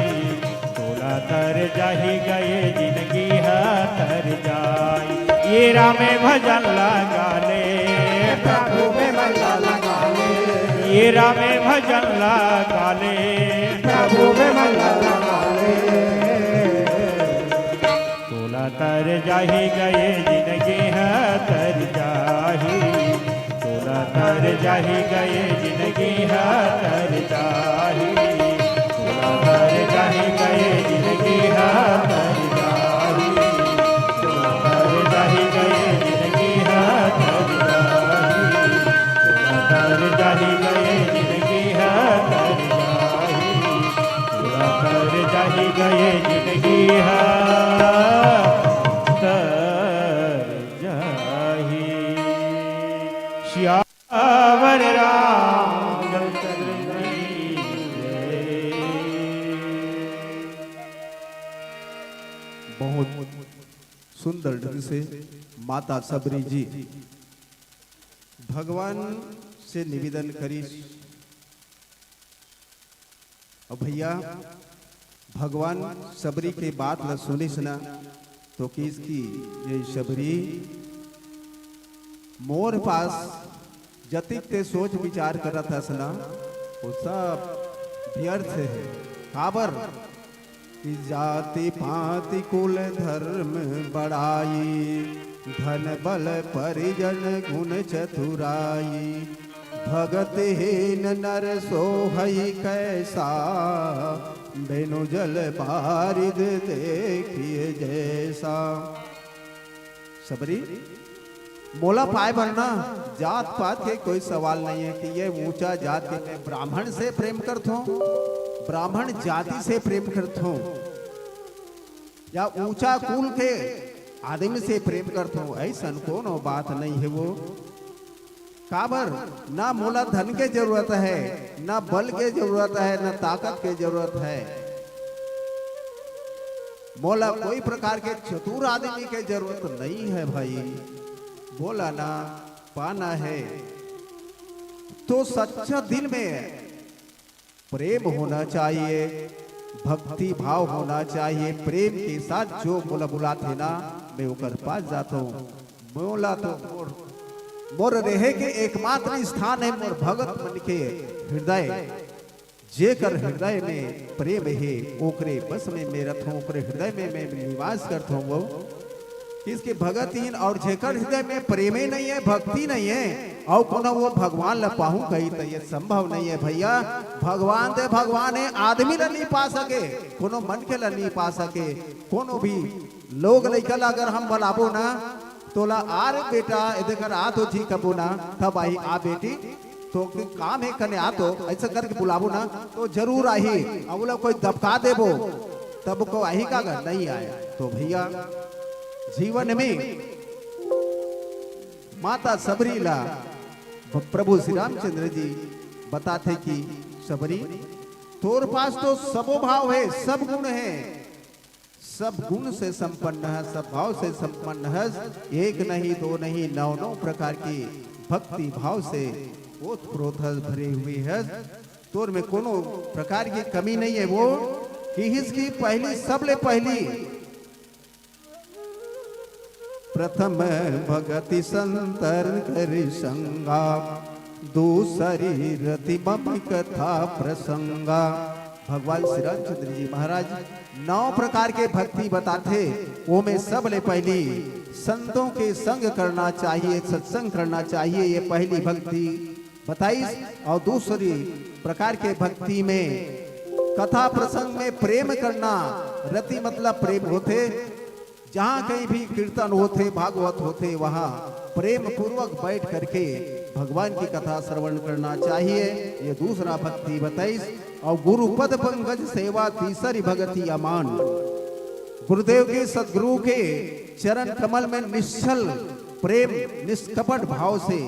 चोला तर जाही ग ये जिंदगी ह तर जाही। ये रामे भजन लगा ले, प्रभु में मन लगा ले। ये रामे भजन लगा ले, प्रभु में मन लगा ले। चोला तर जाही ग ये जिंदगी ह तर जाही, चोला तर जाही ग ये जिंदगी ह तर जाही, चोला तर जाही ग ये जिंदगी ह तर जाही, चोला तर जाही ग ये जिंदगी ह तर जाही, चोला तर जाही ग ये जिंदगी ह तर जाही, चोला तर जाही ग ये जिंदगी ह तर जाही। सियावर रामचंद्र की जय। बहुत सुंदर ढंग से माता सबरी जी भगवान से निवेदन करिस, अउ भइया, भगवान सबरी के बात ल सुनिस ना, तो किहिस कि ये सबरी, मोर पास जतिक ते सोच विचार करत हस ना, वो सब व्यर्थ हे। काबर? कि जाति पाति कुल धर्म बड़ाई, धन बल परिजन गुण चतुराई। भगतहीन नर सोहई कैसा, बिनु जल बारिद देखिए जैसा। सबरी, मोला पाए बर ना जात पात के कोई सवाल नहीं है कि ये ऊंचा जात के, मैं ब्राह्मण से प्रेम करथों, ब्राह्मण जाति से प्रेम करथों, या ऊंचा कुल के आदमी से प्रेम करथों, ऐसन कोनो बात नहीं है वो। काबर, ना मोला धन के जरूरत है, ना बल के जरूरत है, ना ताकत के जरूरत है। मोला कोई प्रकार के चतुर आदमी के जरूरत नहीं है भाई। बोला ना, पाना है तो सच्चा दिल में प्रेम होना चाहिए, भक्ति भाव होना चाहिए। प्रेम के साथ जो मोला बुलाथे ना, मैं ओकर पास जाथों। मोला तो मोर, मोर रहे के एकमात्र स्थान है मोर भगत मन के हृदय। जेकर हृदय में प्रेम हे, ओकरे बस में मैं रथों, ओकरे हृदय में मैं निवास करथों। वो किसके भगतहीन और जेकर हृदय में प्रेमे नहीं है, भक्ति नहीं है, और कोनो वो भगवान ला पाहूं कही, तो ये संभव नहीं है भैया। भगवान ते भगवान है, आदमी ला नहीं पा सके, कोनो मन के ला नहीं पा सके। कोनो भी लोग लइका ला अगर हम बुलाबो ना, तोला, "आ रे बेटा, एदे कर आ तो जी," कबो ना, तब आई, "आ बेटी, तो के काम है कने आ तो," ऐसा करके बुलाबो ना, तो जरूर आही। अब ओला कोई दबका देबो, तब को आही का गा? नहीं आए। तो भैया, जीवन में माता सबरी ला प्रभु श्री रामचंद्र जी बताथे कि सबरी, तोर पास तो सबो भाव है, सब गुण है, सब गुण से संपन्न है, सब भाव से संपन्न है, एक नहीं, दो नहीं, नौ नौ प्रकार की भक्ति भाव से ओत प्रोत हस, भरे हुए है। तोर में कोनो प्रकार की कमी नहीं है। वो किहिस की पहली, सबले पहली प्रथम भगति संतर करि संगा, दूसरी रति मम कथा प्रसंगा। भगवान श्री रामचंद्र जी महाराज नौ प्रकार के भक्ति बताथे, ओमे सबले पहली संतों के संग करना चाहिए, सत्संग करना चाहिए, ये पहली भक्ति बताइस। और दूसरी प्रकार के भक्ति में कथा प्रसंग में प्रेम करना, रति मतलब प्रेम होथे, जहाँ कहीं भी कीर्तन होथे, भागवत होथे, वहाँ प्रेम पूर्वक बैठ करके भगवान की कथा श्रवण करना चाहिए। ये दूसरा भक्ति बताइस। और गुरु पद पंकज सेवा तीसरी भगति अमान। गुरुदेव के, सदगुरु के चरण कमल में निश्चल प्रेम, निष्कपट भाव से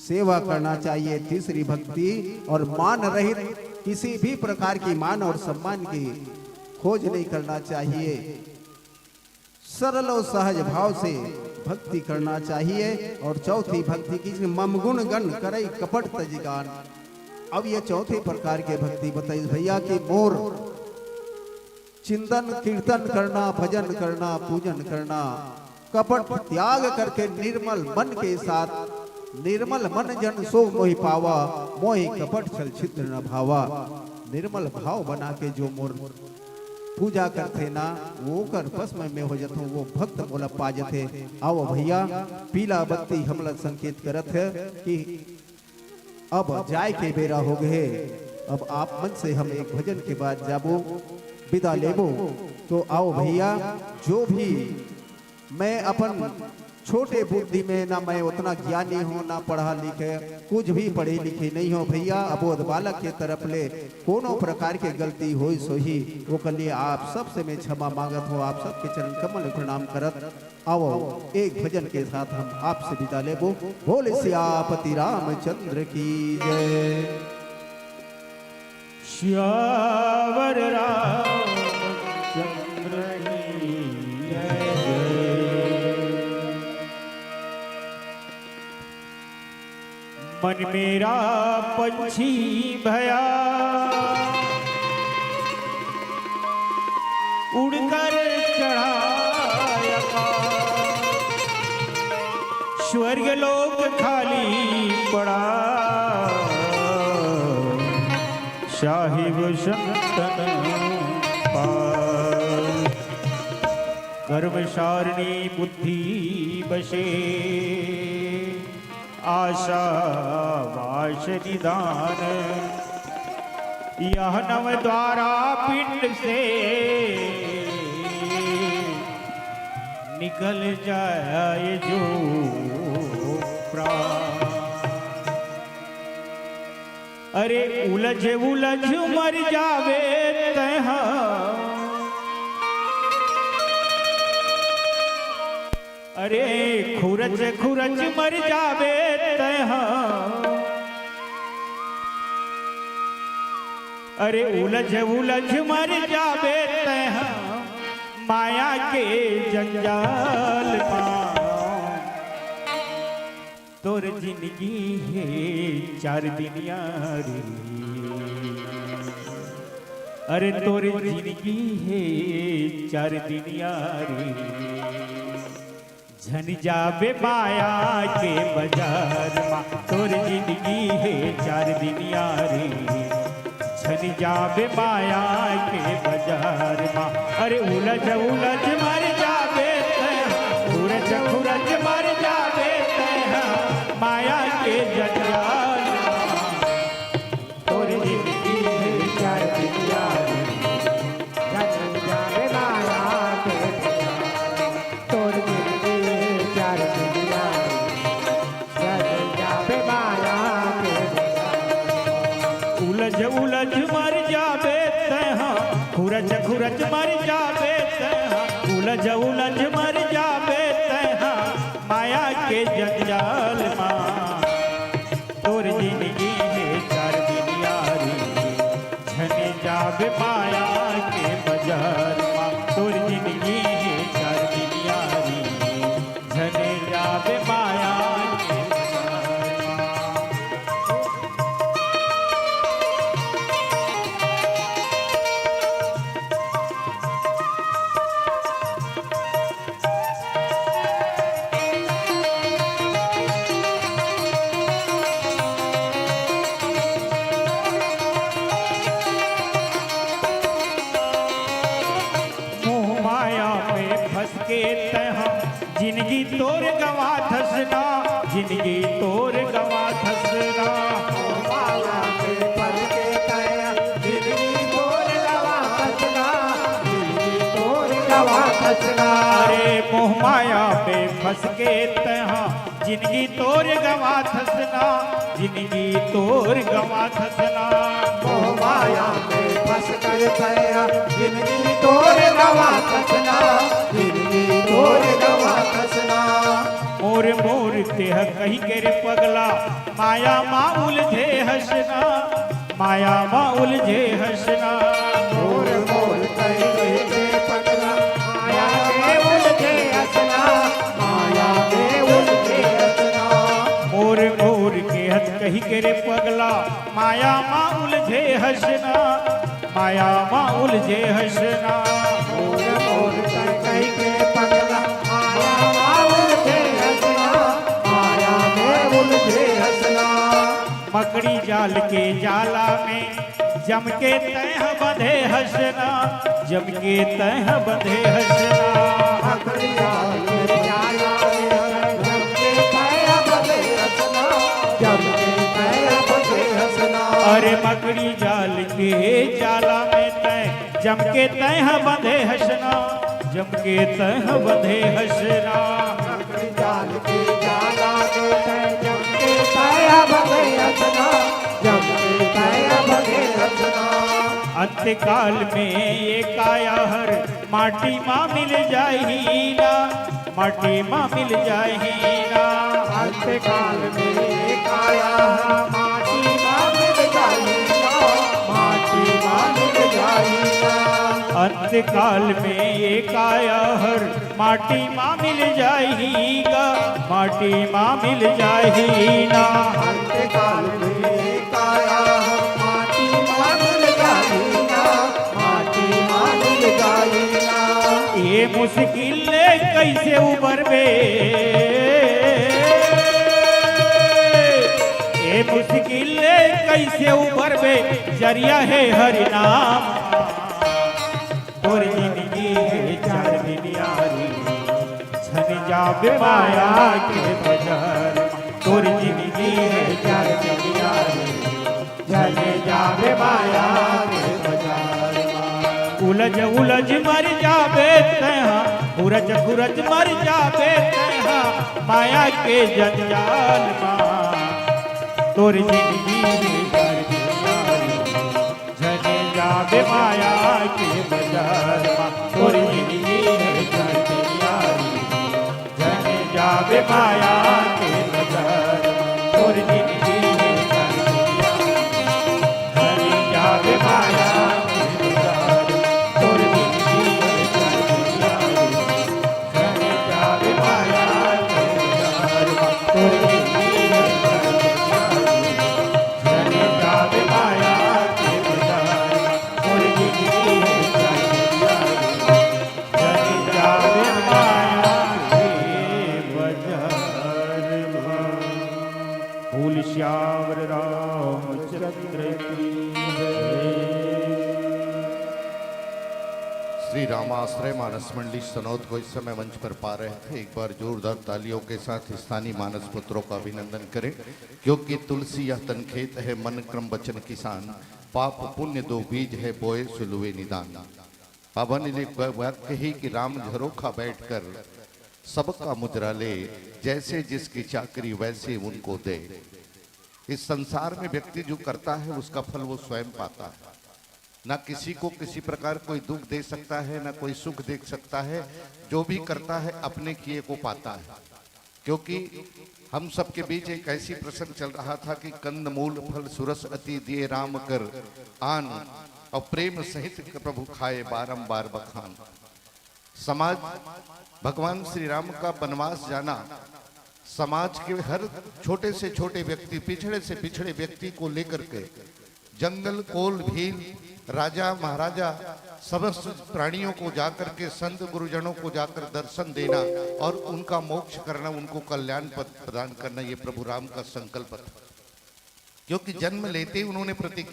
सेवा करना चाहिए, तीसरी भक्ति। और मान रहित किसी भी प्रकार की मान और सम्मान की खोज नहीं करना चाहिए। सरल और सहज भाव से भक्ति करना चाहिए। और चौथी भक्ति की, मम गुण गण करई कपट तजि गान। अब ये चौथे प्रकार के भक्ति बताइस भैया कि मोर चिंतन कीर्तन करना, भजन करना, पूजन करना, कपट त्याग करके निर्मल मन के साथ, निर्मल मन जन सो मोहि पावा, मोहि कपट छल छिद्र न भावा। निर्मल भाव बना के जो मोर पूजा करथे ना, वो ओकर बस में मैं हो जाथों, वो भक्त मोला पा जाथे। आओ भैया, पीला बत्ती हमला संकेत करत है कि अब जाए के बेरा हो गए। अब आप मन से हम एक भजन के बाद जाबो, विदा लेबो। तो आओ भैया, जो भी मैं अपन छोटे बुद्धि में, ना मैं उतना ज्ञानी हूँ, ना पढ़ा लिखे, कुछ भी पढ़े लिखे नहीं हो भैया। अबोध बालक के तरफ ले कोनो प्रकार के गलती होई सोही, ओकर लिए आप सबसे मैं क्षमा मांगत हूँ। आप सबके चरण कमल में प्रणाम करत आओ, एक भजन के साथ हम आपसे विदा लेबो। बोले सियापति रामचंद्र की जय। सियावर रामचंद्र की जय। मन मेरा पंछी भया, उड़कर चढ़ा आकाश। स्वर्ग लोक खाली पड़ा, साहिब संतन पास। कर्म सारणी बुद्धि बसे, आशा वास निदान। यह नव द्वारा पिंड से निकल जाए जो प्राण। अरे उलझ उलझ मर जावे तैहा, अरे खुरच खुरच मर जावे तैहा, अरे उलझ उलझ मर जावे तैहा, माया के जंजाल मा। तोर जिनगी हे चार दिन यारी, अरे तोर जिनगी हे चार दिन यारी। झन जाबे माया के बजार मा, तोर जिनगी हे चार दिन यारी। झन जाबे माया के बजार मा, अरे उलझ उलझ मर जाबे तैहा, खुरच खुरच मर जाबे तैहा, माया के जंजाल मा। तोर जिनगी हे चार दिन यारी, झन जाबे माया के बजार। तोर जिनगी हे चार दिन यारी, झन जाबे माया के बजार। उलझ उलझ मर जाबे तैहा, खुरच खुरच मर जाबे तैहा, उलझ उलझ मर जाबे तैहा, माया के जंजाल मा। तोर जिनगी हे चार दिन यारी, झन जाबे माया के बजार मा। तोर जिनगी हे चार दिन यारी, झन जाबे माया के बजार मा। मोह माया में फंस के तैहा, जिनगी तोर गंवाथस ना, जिनगी तोर गंवाथस ना। मोह माया में फंस के तैहा, जिनगी तोर गंवाथस ना, जिनगी तोर गंवाथस ना। अरे मोह माया में फंस के तैहा, जिनगी तोर गंवाथस ना, जिनगी तोर गंवाथस ना। मोह माया में फंस के तैहा, जिनगी तोर गंवाथस ना, जिनगी तोर गंवाथस ना। मोर मोर तेह कहि के रे पगला, माया मा उलझे हस ना। माया मा उलझे हस ना। मोर मोर कहि के पगला, माया में उलझे हस ना, माया में उलझे हस ना। मोर मोर के हत कहि के रे पगला, माया मा उलझे हस ना, माया मा उलझे हस ना। मोर मोर कहि के पगला, माया मा उलझे हस ना, माया में उलझे हस ना। मकड़ी जाल के जाला में जम के तैं ह बंधे हस ना, जम के तैं ह बंधे हस ना। मकड़ी जाल के जाला में जम के तैं ह बंधे हस ना, जम के तैं ह बंधे हस ना। अरे मकड़ी जाल के जाला में तैं जम के तैं ह बंधे हस ना, जम के तैं ह बंधे हस ना। मकड़ी जाल के जाला में तैं जम के तैं ह बंधे हस ना, जम के तैं ह बंधे हस ना। अंतकाल में ये काया हर माटी मा मिल जाही ना, माटी मा मिल जाही ना। अंतकाल में ये काया हर माटी मा मिल जाही ना, माटी मा मिल जाही ना। अंतकाल में ये काया हर माटी मा मिल जाही गा, माटी मा मिल जाही ना। अंतकाल में ये काया हर माटी मा मिल जाही ना, माटी मा मिल जाही ना। ये मुश्किल ले कइसे उबरबे, ये मुश्किल ले कइसे उबरबे, जरिया हे हरि नाम। तोर जिनगी हे चार दिन यारी, झन जाबे माया के बजार। तोर जिनगी हे चार दिन यारी, झन जाबे माया के बजार। उलझ उलझ मर जाबे तैं हा, खुरच खुरच मर जाबे तैं हा, माया के जंजाल मा। तोर जिनगी हे चार दिन यारी, झने जाबे माया के बजार मा। तोर जिनगी हे चार दिन यारी, झने जाबे माया के बजार मा। तोर जिनगी हे चार दिन यारी, झने जाबे माया के बजार मा। तोर जिनगी हे चार दिन यारी, झने जाबे माया के बजार मा। तोर जिनगी हे चार दिन यारी, झने जाबे माया के बजार मा। तोर जिनगी हे चार दिन यारी, झने जाबे माया के बजार मा। बोल सियावर रामचंद्र की जय। श्री रामाश्रय मानस मंडली सनौद को इस समय मंच पर पा रहे थे। एक बार जोरदार तालियों के साथ स्थानीय मानस पुत्रों का अभिनंदन करें, क्योंकि तुलसी यह तन खेत है, मन क्रम वचन किसान, पाप पुण्य दो बीज है, बोए सुलुवे निदान। बाबा ने एक वा-, वाक्य ही कि राम झरोखा बैठकर सबका मुजरा ले, जैसे जिसकी चाकरी वैसे उनको दे। इस संसार में व्यक्ति जो करता है, उसका फल वो स्वयं पाता है। ना किसी को किसी प्रकार कोई दुख दे सकता है, ना कोई सुख दे सकता है। जो भी करता है, अपने किए को पाता है। क्योंकि हम सबके बीच एक ऐसी प्रसंग चल रहा था कि कंद मूल फल सुरस अति दिए राम कर आन, और प्रेम सहित प्रभु खाए बारंबार बखान। समाज, भगवान श्री राम का वनवास जाना, समाज के हर छोटे से छोटे व्यक्ति, पिछड़े से पिछड़े व्यक्ति को लेकर के जंगल, कोल, भील, राजा, महाराजा, समस्त प्राणियों को जाकर के, संत गुरुजनों को जाकर दर्शन देना और उनका मोक्ष करना, उनको कल्याण पद प्रदान करना, ये प्रभु राम का संकल्प था। क्योंकि जन्म लेते ही उन्होंने प्रतिज्ञा